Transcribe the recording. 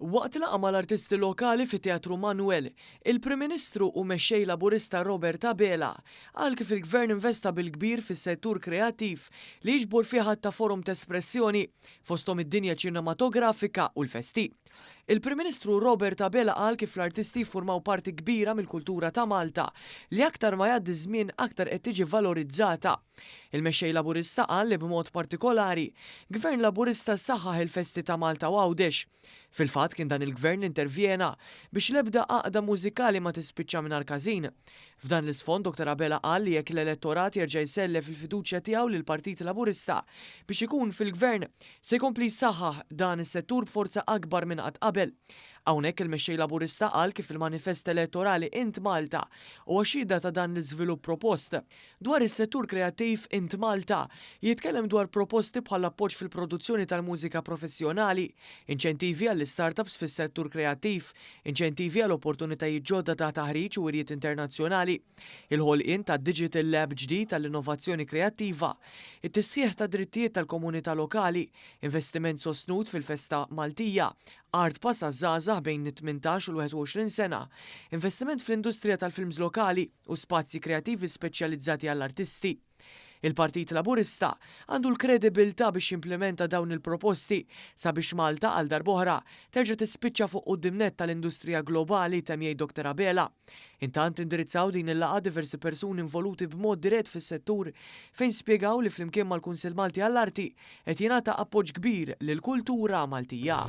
Waqt laqgħa mal-artisti lokali fit-Teatru Manoel, il-Prim Ministru u Mexxej Laburista Robert Abela qal kif il-Gvern investa bil-kbir fis-settur kreattiv li jiġbor fih għadd ta' forom t'espressjoni, fosthom id-dinja ċinematografika u l-festi. Il-Prim Ministru Robert Abela qal kif l-artisti jiffurmaw parti kbira mill-kultura ta' Malta li aktar ma jgħaddi ż-żmien aktar qed tiġi valorizzata. Il-Mexxej Laburista qal li b'mod partikolari, Gvern Laburista saħħaħ il-festi ta' Malta u Għawdex. Fil-fatt kien dan il-Gvern li intervjena biex l-ebda għaqda mużikali ma tispiċċa mingħajr każin. F'dan l-isfond Dottor Abela qal li jekk l-elettorat jerġa' jsellef il-fiduċja tiegħu lill-Partit Laburista biex ikun fil-Gvern, se jkompli jsaħħaħ dan is-settur b'forza akbar minn qatt qabel. Hawnhekk il-Mexxej Laburista qal kif il-manifest elettorali Int Malta huwa xhieda ta' dan l-iżvilupp propost. Dwar is-settur kreattiv Int Malta jitkellem dwar proposti bħall-appoġġ fil-produzzjoni tal-mużika professjonali, inċentivi għall-istartups fis-settur kreattiv, inċentivi għal opportunitajiet ġodda ta' taħriġ u wirjiet internazzjonali, il-ħolqien ta' digital lab ġdid għall-innovazzjoni kreattiva, it-tisħiħ tad-drittijiet tal-komunità lokali, investiment sostnut fil-festa Maltija, art pass għaż-żgħażagħ bejn it-18 u l-21 sena, investiment fl-industrija tal-films lokali, u spazji kreattivi speċjalizzati għall-artisti. Il-Partit Laburista għandu l-kredibilità biex jimplimenta dawn il-proposti sabiex Malta għal darb'oħra terġa' tispiċċa fuq quddiem nett tal-industrija globali, temm jgħid Dr Abela. Intant indirizzaw din il-laqgħa diversi persuni involuti b'mod dirett fis-settur fejn spjegaw li flimkien mal-Kunsill Malti għall-Arti qed jingħata appoġġ kbir lill-kultura Maltija.